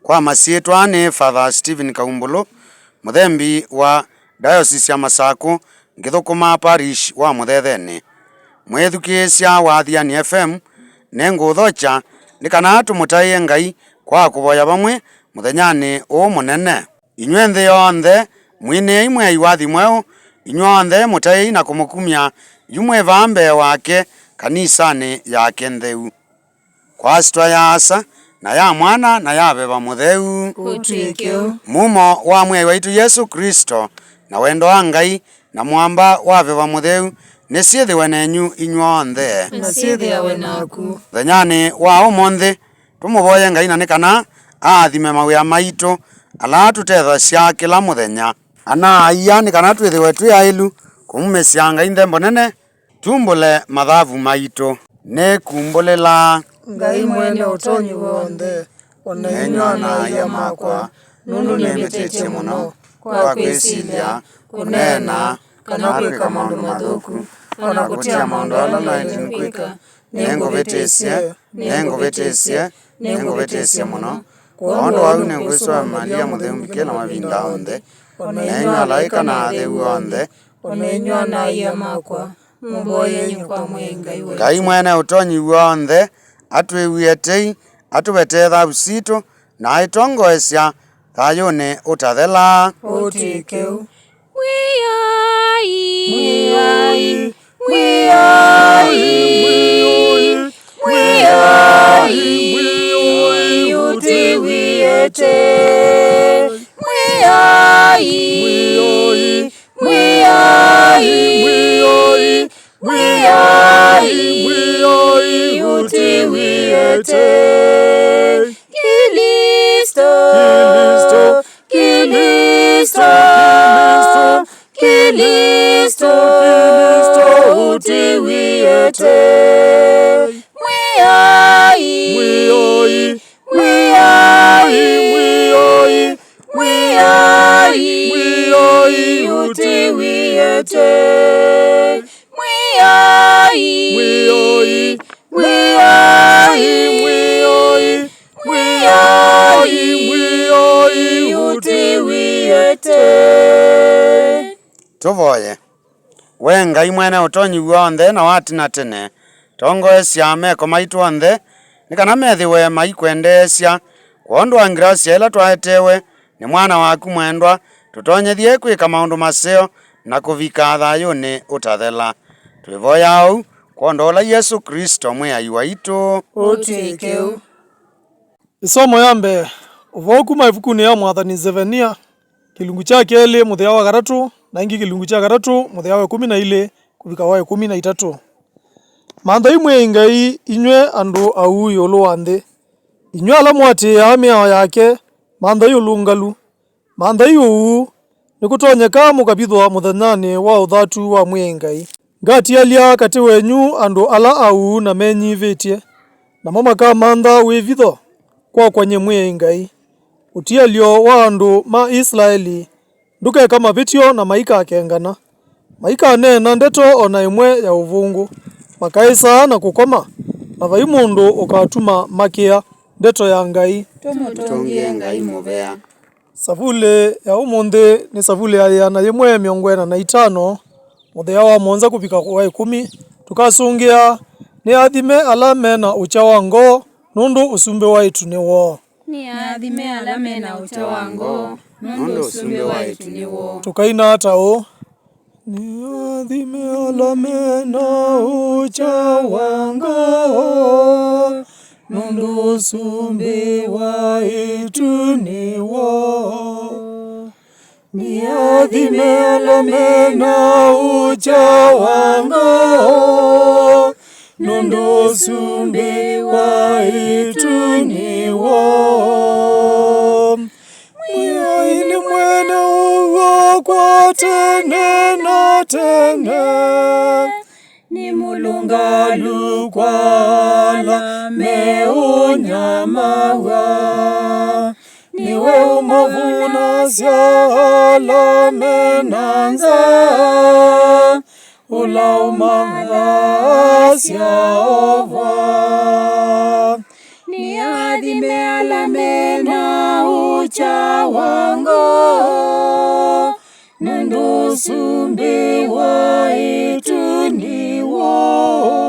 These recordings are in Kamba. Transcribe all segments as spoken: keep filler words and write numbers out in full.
Kwa masyĩtwa nĩ Father Stephen Kaumbũlũ, mũthembi wa Diocese ya Masakũ, ngĩthũkũma parish wa Mũthethenĩ. Mwĩthukĩĩsya wa Athiani F M, nĩngũũthokya nĩ kana tũmũtaĩe Ngai kwa kũvoya vamwe mũthenyanĩ ũũ mũnene. Inyw'ĩ nthĩ yonthe, mwinĩei Mwĩai wathi mweũ, inyw'onthe mũtaĩei na kũmũkumya yu mwĩ vaa mbee wake kanisanĩ yake ntheu. Kwa syĩtwa ya Asa, na ya Mwana, na ya Veva Mũtheu. Kũtw'ĩke ũu. Mumo wa Mwĩai waitũ Yesũ Klĩsto, na wendo wa Ngai, na mũamba wa Veva Mũtheu, nĩsyĩthĩwe nenyu inyw'onthe. Na syĩthĩawe naku. Mũthenyanĩ wa ũmũnthĩ, tũmũvoye Ngai na nĩ kana aathime mawĩa maitũ ala tũtethasya kĩla mũthenya. Ana-a-ia, nĩ kana twĩthĩwe twĩ aĩlu kũmumĩsya Ngai nthembo nene, tumbũle mathavu maitũ. Nĩkumbũlĩla Ngai Mwene Ũtonyi W'onthe, o na inyw'ĩ ana-a-ia makwa, nũndũ nĩmbĩtĩtye mũno kwa kwĩsilya, kũneena, kana kwĩka maũndũ mathũku, o na kũtia maũndũ ala naĩle nĩ kwĩka. Nĩngũvĩtĩsye, nĩngũvĩtĩsye, nĩngũvĩtĩsye mũno. Kwondũ wa ũu nĩngwĩsũva Malia Mũtheu mbikĩla mavinda onthe, o na inyw'ĩ alaĩka na atheu onthe, o na inyw'ĩ ana-a-ia makwa, mũmboyei kwa Mwĩai Ngai waitũ. Ngai Mwene Ũtonyi W'onthe atwĩw'ĩe tei, atũvetee thavu sitũ, na aĩtongoesya thayũnĩ ũtathela. Ũtw'ĩke ũu. Mwĩai, Mwĩai, Mwĩai, Mwĩai, ũtwĩw'ĩe tei. Mwĩai, Mwĩai, Mwĩai, ũtwĩw'ĩe tei. Klĩsto, Klĩsto, Klĩsto, Klĩsto, ũtwĩw'ĩe tei. Mwĩai, Mwĩai, Mwĩai, Mwĩai, Mwĩai, ũtwĩw'ĩe tei. Mwĩai, Mwĩai, Mwĩai, Mwĩai, Mwĩai, Mwĩai, ũtwĩw'ĩe tei. Tũvoye. We Ngai Mwene Ũtonyi W'onthe na wa tene na tene, tongoesya meko maitũ onthe, nĩ kana methĩwe maikwendeesya, kwondũ wa ngrasya ĩla twaetewe nĩ Mwana waku mwendwa, tũtonyethye kwĩka maũndũ maseo na kũvika thayũnĩ ũtathela. Twĩvoyaa ũu kwondũ wa ũla Yesũ Klĩsto Mwĩai waitũ. Ũtw'ĩke ũu. Ĩsomo ya mbee, ũvoo kuma ĩvukunĩ ya mwathani Zevania, kĩlungu kya kelĩ mũthĩa wa katatũ, na ĩngĩ kĩlungu kya katatũ mũthĩa wa ĩkũmi na ilĩ kũvika wa ĩkũmi na itatũ. Manthai Mwĩai Ngai, inyw'ĩ andũ auu ĩũlũ wa nthĩ, inyw'ĩ ala mũatĩĩaa mĩao yake, manthai ũlũngalu. Manthai ũuu, nĩkũtonyeka mũkavithwa mũthenyanĩ wa ũthatu wa Mwĩai Ngai. Ngatialya katĩ wenyu andũ ala auu na menyivĩtye, namo makamantha wĩvitho kwakwa nyie Mwĩai Ngai. Ũtialyo wa andũ ma Isilaeli, ndũkeka mavĩtyo na maikakengana. Maikaneena ndeto o na ĩmwe ya ũvũngũ, makaĩsaa na kũkoma, na vai mũndũ ũkatuma makĩa ndeto ya Ngai. Tũmũtũngĩe Ngai mũvea. Savulĩ ya ũmũnthĩ nĩ savulĩ ya ĩana yĩmwe mĩongo ĩna na itano, mũthĩa wa mũonza kũvika wa ĩkũmi. Tũkasũngĩa, nĩ athime ala me na ũkya wa ngoo, nũndũ ũsumbĩ wa ĩtu nĩ woo. Nĩ athime ala me na ũkya wa ngoo, nũndũ ũsumbĩ wa ĩtu nĩ woo. Tũkaina ta ũũ. Nĩ athime ala me na ũkya wa ngoo, nũndũ ũsumbĩ wa ĩtu nĩ woo. Nĩ athime ala me na ũkya wa ngoo, nũndũ ũsumbĩ wa ĩtu nĩ woo. Mwĩai nĩ mwene ũw'o kwa tene na tene, nĩ mũlũngalu kwa ala meũnyamaw'a. Nĩwe ũmavunasya ala me na nzaa, ũla ũmathaasya ovwa. Nĩ Athime ala me na ũkya wa ngoo, nũndũ ũsumbĩ wa ĩtu nĩ woo.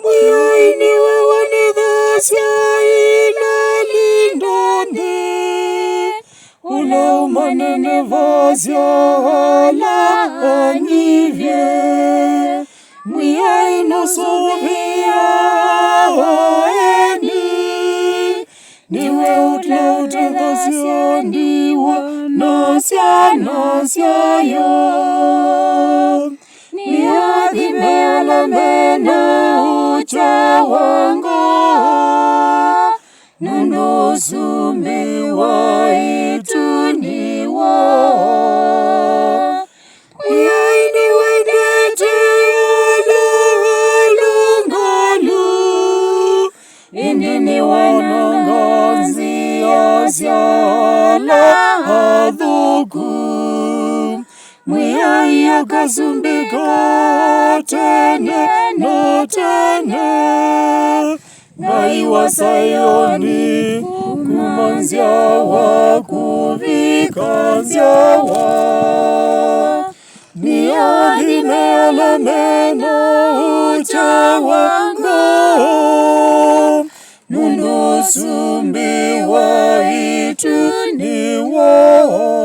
Mwĩai nĩwe wonethasya ĩla linda nthĩ, ũla ũmanenevasya ala anyivye. Mwĩai nũsũvĩaa aeni, nĩwe ũla ũtethasya ndiwa na syana syayo. Nĩ athime ala me na ũkya wa ngoo, nũndũ ũsumbĩ wa ĩtu nĩ woo. Mwĩai nĩwendete ala alũngalu, ĩndĩ nĩwanangaa nzĩa sya ala athũku. Mwĩai akasumbĩka tene na tene. Ngai wa Sayoni, kuma nzyawa kũvika nzyawa. Nĩ athime ala me na ũkya wa ngoo, nũndũ ũsumbĩ wa ĩtu nĩ woo.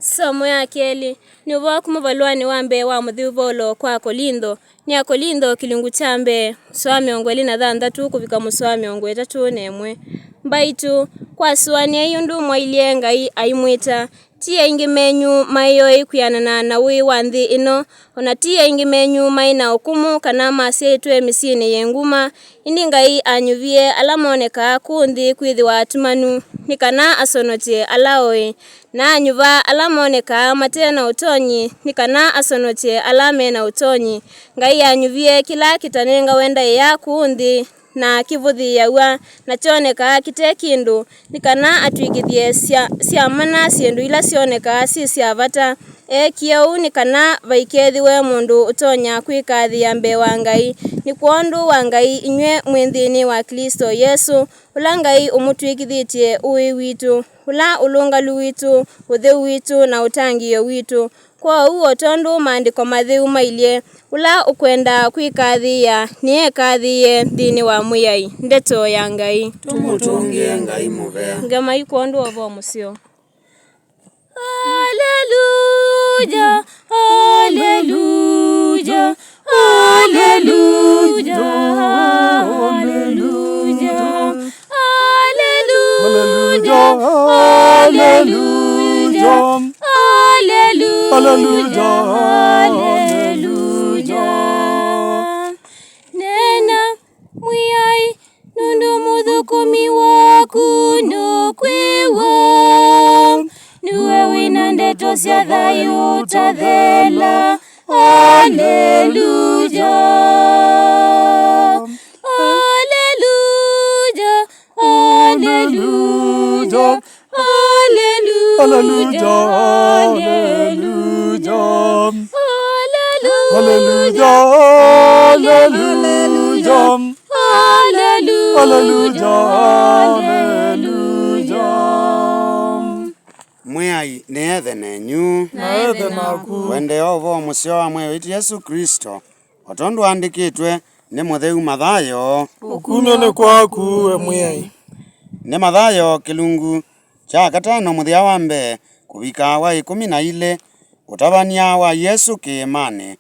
Somo ya kelĩ. Nĩ ũvoo kuma valũanĩ wa mbee wa mũtheu Vaulo kwa Akolintho. Nĩ Akolintho kĩlungu kya mbee, mũsoa wa mĩongo ĩlĩ na thanthatũ kũvika mũsoa wa mĩongo ĩtatũ na ĩmwe. Mbaitũ, kwasũanĩai ũndũ mwailye Ngai aimwĩta. Ti aingĩ menyu maĩ oĩ kwĩanana na ũĩ wa nthĩ ĩno, o na ti aingĩ menyu maĩ na ũkũmũ kana masyaĩtwe mĩsyĩnĩ yĩ nguma, ĩndĩ Ngai anyuvie ala monekaa kũũ nthĩ kwĩthĩwa atumanu, nĩ kana asonokye ala oĩ, na anyuva ala monekaa mate na ũtonyi, nĩ kana asonokye ala me na ũtonyi. Ngai anyuvie kĩla kĩtanengawe ndaĩa kũũ nthĩ, na kĩvũthĩĩaw'a, na kyonekaa kĩte kĩndũ, nĩ kana atw'ĩkĩthye sya, sya mana syĩndũ ila syonekaa syĩ sya vata. Eekie ũu nĩ kana vaikethĩwe mũndũ ũtonya kwĩkathĩĩa mbee wa Ngai. Nĩ kwondũ wa Ngai inyw'ĩ mwĩ nthĩnĩ wa Klĩsto Yesũ, ũla Ngai ũmũtw'ĩkĩthĩtye ũĩ witũ, ũla ũlũngalu witũ, ũtheu witũ, na ũtangĩĩo witũ. Kwoou, o tondũ Maandĩko Matheu mailye, ũla ũkwenda kwĩkathĩĩa, nĩekathĩĩe nthĩnĩ wa Mwĩai. Ndeto ya Ngai. Tũmũtũngĩe Ngai mũvea. Ngemai kwondũ wa ũvoo mũseo. Aleluya, aleluya, aleluya, aleluya. Aleluya, aleluya, aleluya, aleluya. Neena, Mwĩai, nũndũ mũthũkũmi waku nũkwĩw'a. Nue wĩ na ndeto sya thayũ ũtathela. Aleluya. Aleluya. Aleluya. Aleluya. Aleluya. Aleluya. Aleluya. Aleluya. Aleluya. Aleluya. Mwĩai nĩethe nenyu. Na ethe naku. Ũendee wa ũvoo mũseo wa Mwĩai witũ Yesũ Klĩsto, o tondũ waandĩkĩtwe nĩ mũtheu Mathayo. Ũkumyo nĩ kwaku, we Mwĩai. Nĩ Mathayo kĩlungu kya katano mũthya wa mbee kũvika wa ĩkũmi na ilĩ, ũtavany'a wa Yesũ kĩĩmanĩ.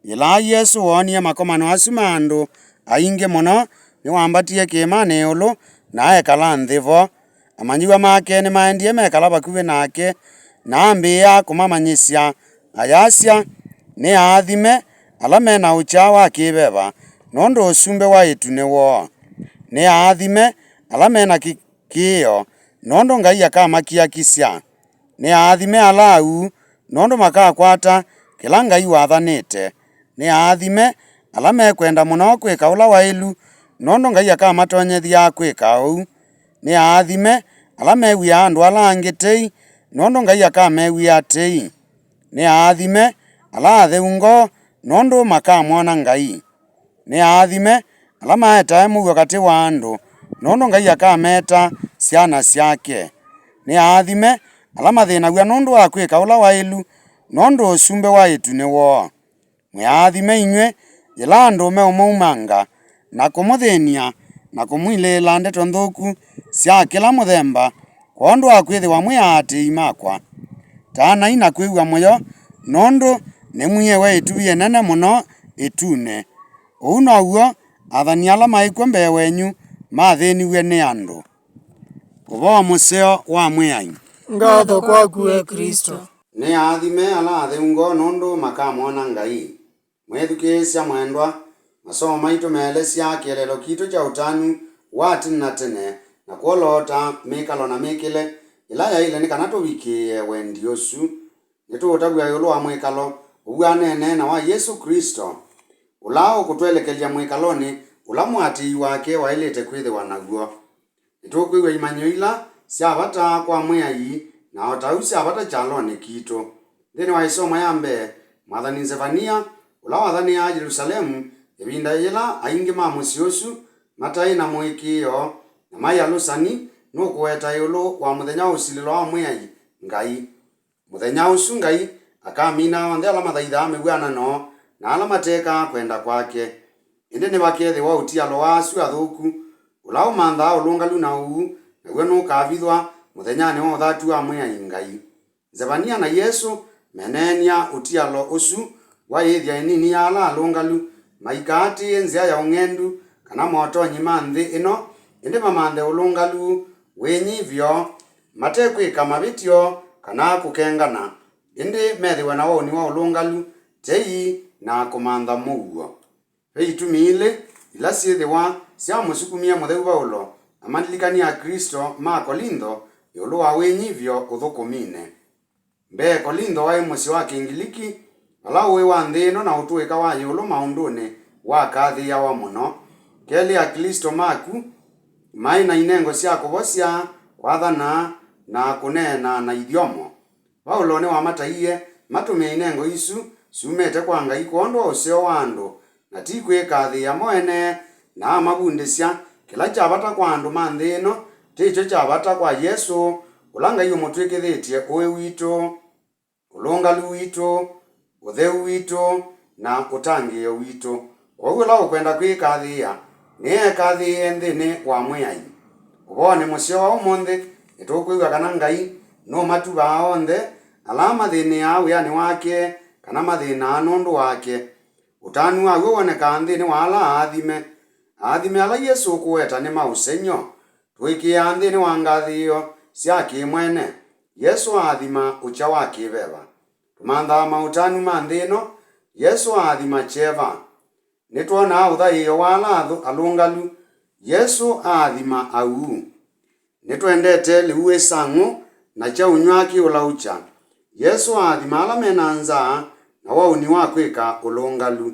Yĩla Yesũ woonie makomano asu ma andũ aingĩ mũno, nĩwambatie kĩĩmanĩ ĩũlũ na ekala nthĩ vo. Amanyĩw'a make nĩmaendie mekala vakuvĩ nake, na ambĩĩa kũmamanyĩsya, ayasya, "Nĩ aathime ala me na ũkya wa kĩ-veva, nũndũ ũsumbĩ wa ĩtu nĩ woo. Nĩ aathime ala me na kĩ-, kĩĩo, nũndũ Ngai akamakiakisya. Nĩ aathime ala auu, nũndũ makakwata kĩla Ngai wathanĩte. Nĩ aathime ala mekwenda mũno kwĩka ũla waĩlu, nũndũ Ngai akamatonyethya kwĩka ũu. Nĩ aathime ala mew'ĩaa andũ ala angĩ tei, nũndũ Ngai akamew'ĩa tei. Nĩ aathime ala atheu ngoo, nũndũ makamwona Ngai. Nĩ aathime ala maetae mũuo katĩ wa andũ, nũndũ Ngai akameta syana syake. Nĩ aathime ala mathĩnaw'a nũndũ wa kwĩka ũla waĩlu, nũndũ ũsumbĩ wa ĩtu nĩ woo. Mwĩaathime inyw'ĩ yĩla andũ meũmũumanga, na kũmũthĩny'a, na kũmwilĩĩla ndeto nthũku sya kĩla mũthemba, kwondũ wa kwĩthĩwa mwĩ aatĩĩi makwa. Tanai na kwĩw'a mũyo, nũndũ nĩmwiĩwe ĩtuvi ĩnene mũno ĩtunĩ. Ũu now'o athani ala maĩ kw'o mbee wenyu mathĩniw'e nĩ andũ. Ũvoo mũseo wa Mwĩai. Ngatho kwaku, e Klĩsto. Nĩ aathime ala atheu ngoo, nũndũ makamwona Ngai. Mwĩthukĩĩsya mwendwa, masomo maitũ meelesya kĩeleelo kitũ kya ũtanu wa tene na tene, na kwoloota mĩkalo na mĩkĩle ĩla yaĩle nĩ kana tũvikĩĩe wendi ũsu. Nĩtũũtavw'a ĩũlũ wa mwĩkalo ũvw'anene na wa Yesũ Klĩsto, ũla ũkũtwelekelya mwĩkalonĩ ũla mũatĩĩi wake waĩlĩte kwĩthĩwa naw'o. Nĩtũkwĩw'a imanyĩo ila sya vata kwa Mwĩai, na o ta ũu sya vata kyalonĩ kitũ. Nthĩnĩ wa ĩsomo ya mbee, mwathani Nzevania, ũla wathanĩaa Yelusalemu ĩvinda yĩla aingĩ ma mũsyĩ ũsu mataĩ na mũĩkĩĩo na maĩ alũsani, nũkũweta ĩũlũ wa mũthenya wa ũsilĩlo wa Mwĩai Ngai. Mũthenya ũsu Ngai akamina onthe ala mathaithaa mĩvw'anano na ala matekaa kwenda kwake. Ĩndĩ nĩvakeethĩwa ũtialo wa asu athũku, ũla ũmanthaa ũlũngalu na ũuu, naw'o nũkavithwa mũthenyanĩ wa ũthatu wa Mwĩai Ngai. Nzevania na Yesũ meneenia ũtialo ũsu wa ĩĩthya ĩnini ya ala alũngalu, maikaatĩĩe nzĩa ya ũng'endu kana motonyi ma nthĩ ĩno, ĩndĩ mamanthe ũlũngalu, wĩnyivyo, mate kwĩka mavĩtyo kana kũkengana, ĩndĩ methĩwe na waũni wa ũlũngalu, tei, na kũmantha mũuo. Ve itumi ilĩ ila syĩthĩwa syamũsukumie mũtheu Vaulo amalilikany'e Aklĩsto ma Kolintho ĩũlũ wa wĩnyivyo ũthũkũminĩ. Mbee, Kolintho waĩ mũsyĩ wa Kĩngiliki, vala ũĩ wa nthĩ ĩno na ũtũĩka wa ĩũlũ maũndũnĩ wakathĩĩawa mũno. Kelĩ, Aklĩsto maku maĩ na inengo sya kũvosya, kwathana, na kũneena na ithyomo. Vaulo nĩwamataie matũmĩe inengo isu syumĩte kwa Ngai kwondũ wa ũseo wa andũ, na ti kwĩkathĩĩa mo ene na amavundĩsya kĩla kya vata kwa andũ ma nthĩ ĩno ti kyo kya vata kwa Yesũ, ũla Ngai ũmũtw'ĩkĩthĩtye ũĩ witũ, ũlũngalu witũ, ũtheu witũ, na ũtangĩĩo witũ. Kwoou ũla ũkwenda kwĩkathĩĩa, nĩekathĩĩe nthĩnĩ wa Mwĩai. Ũvoonĩ mũseo wa ũmũnthĩ, nĩtũkwĩw'a kana Ngai nũmatuvaa onthe ala mathĩnĩaa wĩanĩ wake kana mathĩnaa nũndũ wake. Ũtanu waw'o wonekaa nthĩnĩ wa ala aathime. Aathime ala Yesũ ũkũweta nĩ ma ũsengy'o. Tũĩkĩĩaa nthĩnĩ wa ngathĩĩo sya kĩ-mwene. Yesũ aathima ũkya wa kĩ-veva. Tũmanthaa maũtanu ma nthĩ ĩno. Yesũ aathima kyeva. Nĩtwonaa ũthaĩĩo wa ala athũ-, alũngalu. Yesũ aathima auu. Nĩtwendete lĩu wĩ sang'ũ na kyaũnyw'a kĩũlaũkya. Yesũ aathima ala me na nzaa na waũni wa kwĩka ũlũngalu.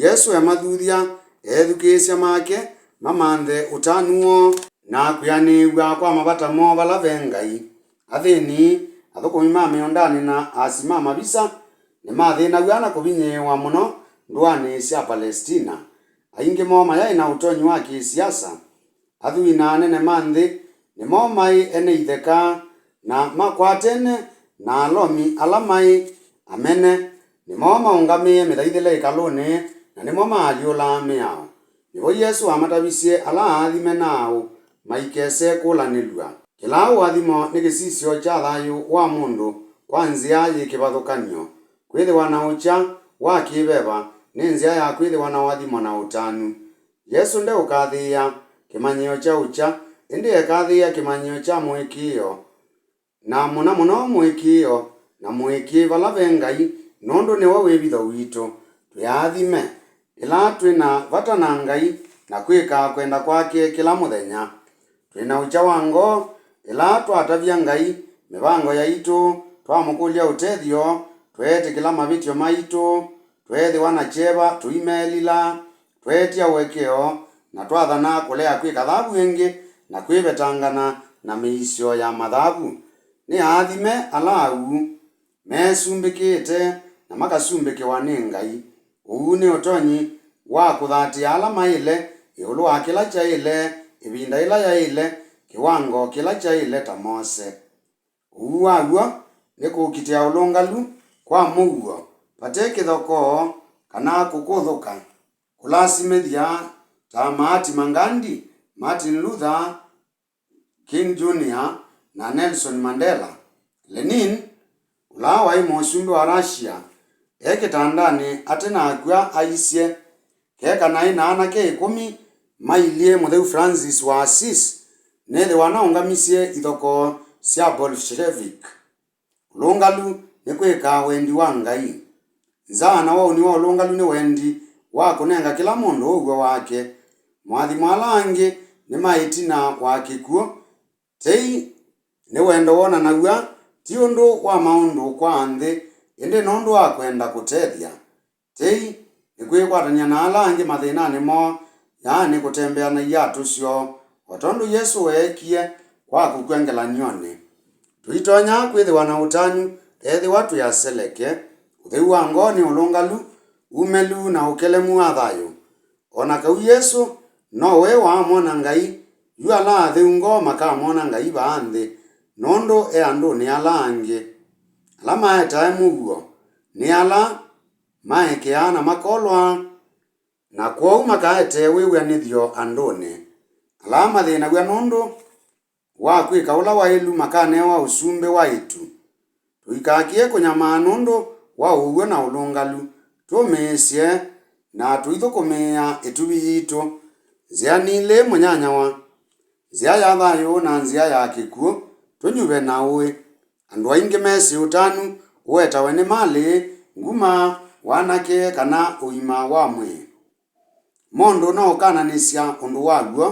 Yesũ emathuthya eethukĩĩsya make mamanthe ũtanu woo na kwĩanĩĩw'a kwa mavata moo vala ve Ngai. Athĩni, athũkũmi ma mĩũndanĩ, na aasi ma mavisa nĩmathĩnaw'a na kũvinyĩĩwa mũno ndũanĩ sya Palestina. Aingĩ moo mayaĩ na ũtonyi wa kĩ-siasa. Athwii na anene ma nthĩ nĩmo maĩ ene itheka, na makwatene na Alomi ala maĩ amene, nĩmo maũngamĩe mĩthaithĩle ĩkalũnĩ, na nĩmo maalyũlaa mĩao. Nĩvo Yesũ wamatavisye ala aathime na aũ maikese kũlanĩlw'a. Kĩla ũathimo nĩ kĩsisyo kya thayũ wa mũndũ kwa nzĩa yĩ kĩvathũkany'o. Kwĩthĩwa na ũkya wa kĩ-veva nĩ nzĩa ya kwĩthĩwa na ũathimo na ũtanu. Yesũ ndeũkathĩĩa kĩmanyĩo kya ũkya, ĩndĩ ekathĩĩa kĩmanyĩo kya mũĩkĩĩo, na mũno mũno mũĩkĩĩo na mũĩkĩĩ vala ve Ngai, nũndũ nĩwe wĩvitho witũ. Twĩ aathime ĩla twĩ na vata na Ngai na kwĩkaa kwenda kwake kĩla mũthenya. Twĩ na ũkya wa ngoo ĩla twatavya Ngai mĩvango yaitũ, twamũkũlya ũtethyo, tweetĩkĩla mavĩtyo maitũ, tweethĩwa na kyeva, tũimelila, tweetya ũekeo, na twathana kũlea kwĩka thavu ĩngĩ na kwĩvetangana na mĩisyo ya mathavu. Nĩ aathime ala auu, mesumbĩkĩte na makasumbĩkĩwa nĩ Ngai. Ũuu nĩ ũtonyi wa kũthatĩa ala maĩle ĩũlũ wa kĩla kyaĩle, ĩvinda yĩla yaĩle, kĩwango kĩla kyaĩle ta Mose. Ũu wa w'o nĩ kũkitĩa ũlũngalu kwa mũuo, vate kĩthokoo kana kũkũthũka, kũlasimĩthya ta Mahatma Gandhi, Martin Luther King Junior, na Nelson Mandela. Lenin, ũla waĩ mũsumbĩ wa Russia, e kĩtandanĩ ate na akw'a aisye, keka naĩ na anake ĩkũmi mailyĩ Mũtheu Francis wa Assisi, nĩthĩwa naũngamisye ithokoo sya Bolshevik. Ũlũngalu nĩ kwĩka wendi wa Ngai. Nzaa na waũni wa ũlũngalu nĩ wendi wa kũnenga kĩla mũndũ ũw'o wake. Moathimo ala angĩ nĩ ma ĩtina wa kĩkw'ũ. Tei nĩ wendo wonanaw'a ti ũndũ wa maũndũ kwa nthĩ, ĩndĩ nũndũ wa kwenda kũtethya. Tei nĩ kwĩkwatany'a na ala angĩ mathĩnanĩ moo, yaani kũtembea na iatũ syoo, o tondũ Yesũ weekie kwa kũkw'a ngelany'onĩ. Tũitonya kwĩthĩwa na ũtanu ethĩwa twĩ aseleke, ũtheu wa ngoo nĩ ũlũngalu, umĩlu, na ũkelemu wa thayũ. O na kau Yesũ nowe waamwona Ngai, yu ala atheu ngoo makamwona Ngai vaa nthĩ, nũndũ e andũnĩ ala angĩ. Ala maetae mũuo nĩ ala maekeaa na makolwa, na kwoou makaetee wĩw'anĩthyo andũnĩ. Ala mathĩnaw'a nũndũ wa kwĩka ũla waĩlu makanewa ũsumbĩ wa ĩtu. Tũikakĩe kũnyamaa nũndũ wa ũw'o na ũlũngalu, tũmĩĩsye na tũithũkũmĩĩa ĩtuvi yitũ. Nzĩa nilĩ mũnyanyawa, nzĩa ya thayũ na nzĩa ya kĩkw'ũ, tũnyuve na ũĩ. Andũ aingĩ mesĩ ũtanu ũetawe nĩ malĩ, nguma, wanake, kana ũima wa mwĩĩ. Mũndũ no ũkananĩsya ũndũ wa w'o.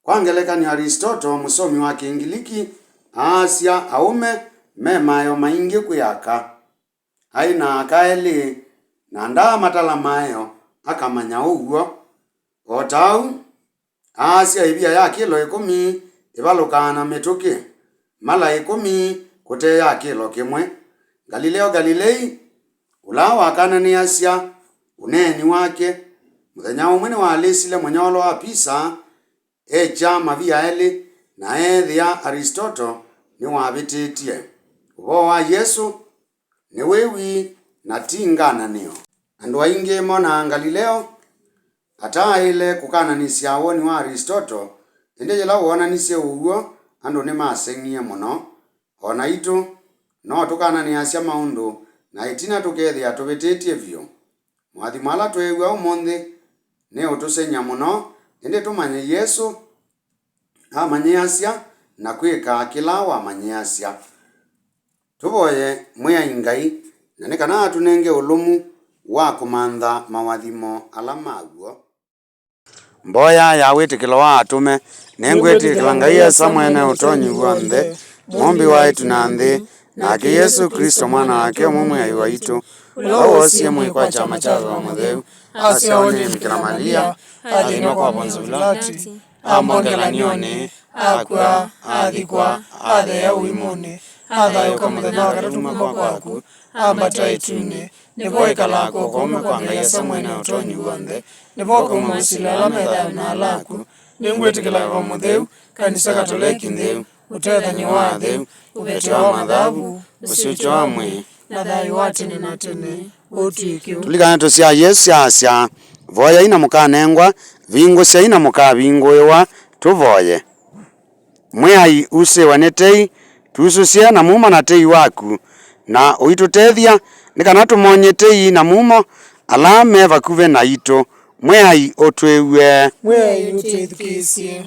Kwa ngelekany'o, Aristotle, mũsomi wa Kĩngiliki, aasya aũme me maeo maingĩ kwĩ aka. Aĩ na aka elĩ, na ndaamatala maeo akamanya ũw'o. O ta ũu, aasya ĩvia ya kĩlo ĩkũmi ĩvalũkaa na mĩtũkĩ, mala ĩkũmi kũte ya kĩlo kĩmwe. Galileo Galilei, ũla wakananĩasya ũneeni wake, mũthenya ũmwe nĩwalĩsile mũnyoolo wa Pisa, ekya mavia elĩ, na eethĩa Aristotle nĩwavĩtĩtye. Ũvoo wa Yesũ nĩ wĩwi na ti ngananĩo. Andũ aingĩ monaa Galileo ataaĩle kũkananĩsya woni wa Aristotle, ĩndĩ yĩla woonanisye ũw'o, andũ nĩmaseng'ie mũno. O naitũ no tũkananĩasya maũndũ na ĩtina tũkethĩa tũvĩtĩtye vyũ. Moathimo ala tweew'a ũmũnthĩ nĩ ũtũseng'ya mũno, ĩndĩ tũmanye Yesũ amanyĩasya na kwĩka kĩla wamanyĩasya. Tũvoye Mwĩai Ngai, na nĩ kana atũnenge ũlũmu wa kũmantha mawathimo ala ma w'o. Mboya ya wĩtĩkĩlo wa atũme. Nĩngwĩtĩkĩla Ngai Esa mwene ũtonyi w'onthe, mũmbi wa ĩtu na nthĩ, nake Yesũ Klĩsto mwana wake ũmwe Mwĩai waitũ, ũla woosie mwĩĩ kwa kyama kya Veva Mũtheu, asyawa nĩ Mbikĩla Malia, athĩnwa kwa Ponzio Vilati, ambwa ngelany'onĩ, akw'a, athikwa, atheea ũimũnĩ, athayũũka mũthenya wa katatũ kuma kwa akw'ũ, ambata ĩtunĩ, nĩvo ĩkalaa kw'oko kũũme kwa Ngai Esa mwene ũtonyi w'onthe, nĩvo ũkauma ũsilĩla ala me thayũ na ala akw'ũ. Nĩngwĩtĩkĩla Veva Mũtheu, kanisa Katoleki ntheu, ũtethany'o wa atheu, ũveteo wa mathavu, ũsyũkyo wa mwĩĩ, na thayũ wa tene na tene ũtw'ĩke. Tũlikane tũsyaĩe syaasya, voyai na mũkanengwa, vingũsyai na mũkavingũĩwa. Tũvoye. Mwĩai, usĩwe nĩ tei, tusũsye na mumo na tei waku, na ũitũtethya nĩ kana tũmony'e tei na mumo ala me vakuvĩ naitũ. Mwĩai, ũtwĩw'e. Mwĩai, ũtwĩthukĩĩsye.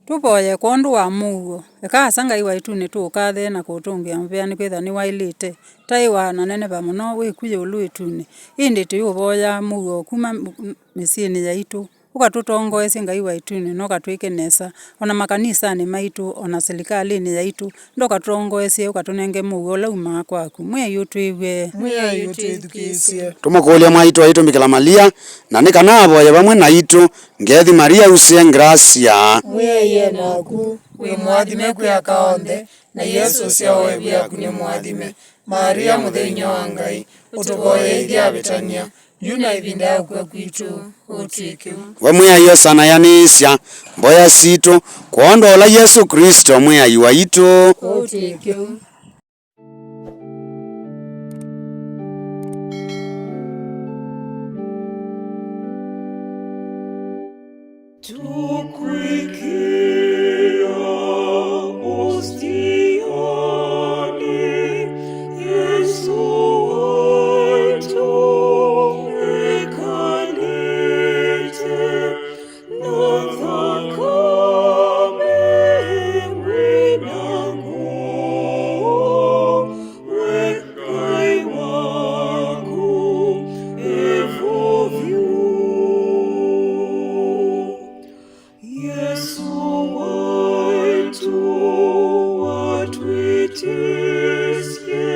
Tũvoye kwondũ wa mũuo. Eka Asa Ngai wa ĩtunĩ tũũkathe na kũũtũngĩa mũvea, nĩkwĩthĩwa nĩwaĩlĩte. Taĩwa na neneva mũno wĩku ĩũlũ ĩtunĩ. Ĩndĩ tũiũvoya mũuo kuma m-, m-, mĩsyĩnĩ yaitũ. Ũkatũtongoesye Ngai wa ĩtunĩ, na ũkatwĩke nesa, o na makanisanĩ maitũ, o na silikalĩnĩ yaitũ, ndũkatũtongoesye, ũkatũnenge mũuo ũla umaa kwaku. Mwĩai, ũtwĩw'e. Mwĩai, ũtwĩthukĩĩsye. Tũmũkũlye mwaitũ waitũ Mbikĩla Malia, na nĩ kana avoye vamwe naitũ. Ngethi Maria, usĩe ngrasia. Mwĩai e naku, wĩ mũathime kwĩ aka onthe, na Yesũ ũsyawa wa ĩvu yaku nĩ mũathime. Maria, mũtheu inyia wa Ngai, ũtũvoye ithyĩ avĩtany'a, yu na ĩvinda ya ũkw'a kwitũ. Ũtw'ĩke ũu. We Mwĩai, osanĩanĩsya mboya sitũ, kwondũ wa ũla Yesũ Klĩsto Mwĩai waitũ. Ũtw'ĩke ũu. Tũkwĩkĩa ũstianĩ, Yesũ waitũ, wĩkalĩte na nthakame wĩna ngoo, we Ngai waku, ĩvo vyũ. Yesũ waitũ, watwĩtĩsye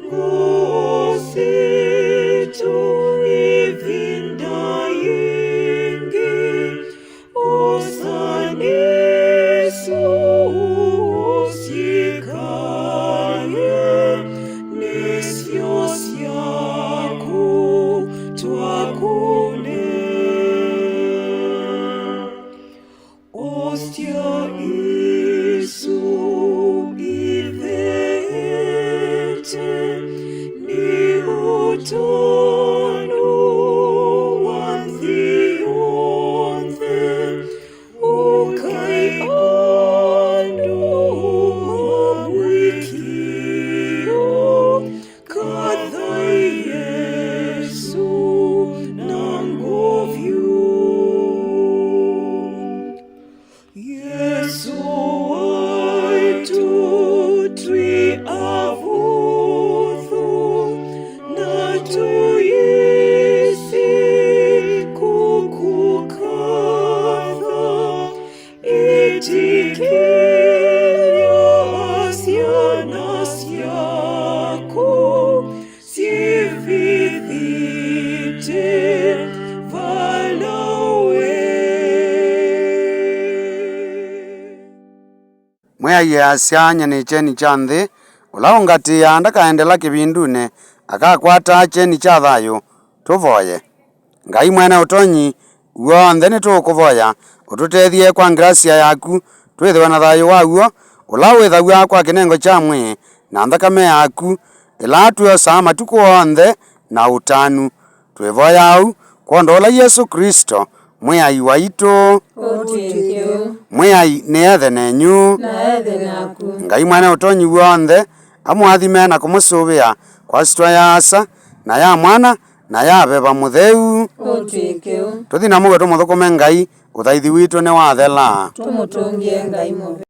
ngoo sitũ ĩvinda yĩngĩ, osa nĩsyo ũsyĩkany'e, nĩsyo syaku twakũne. Ostia isu itheete nĩ ũtanu wa nthĩ yonthe, ũkai andũ ma mũĩkĩĩo. Kathai Yesũ na ngoo vyũ. Yesũ waitũ, twĩ avũthũ na tũyĩsĩ kũkũkatha. Ĩtĩkĩlya syana syaku syĩvithĩte vala wĩ. Mwĩai easya, nyie nĩ kyeni kya nthĩ, ũla ũngatĩĩaa ndakaendela kĩvindunĩ, akakwata kyeni kya thayũ. Tũvoye. Ngai Mwene Ũtonyi W'onthe, nĩtũũkũvoya ũtũtethye kwa ngrasya yaku twĩthĩwe na thayũ wa w'o, ũla wĩthaw'a kwa kĩnengo kya mwĩĩ na nthakame yaku, ĩla twĩosaa matukũ onthe na ũtanu. Twĩvoya ũu kwondũ wa ũla Yesũ Klĩsto, Mwĩai waitũ. Ũtw'ĩke ũu. Mwĩai nĩethe nenyu. Na ethe naku. Ngai Mwene Ũtonyi W'onthe amũathime na kũmũsũvĩa kwa syĩtwa ya Asa, na ya Mwana, na ya Veva Mũtheu. Ũtw'ĩke ũu. Tũthi na mũuo tũmũthũkũme Ngai, ũthaithi witũ nĩwathela. Tũmũtũngĩe Ngai mũvea.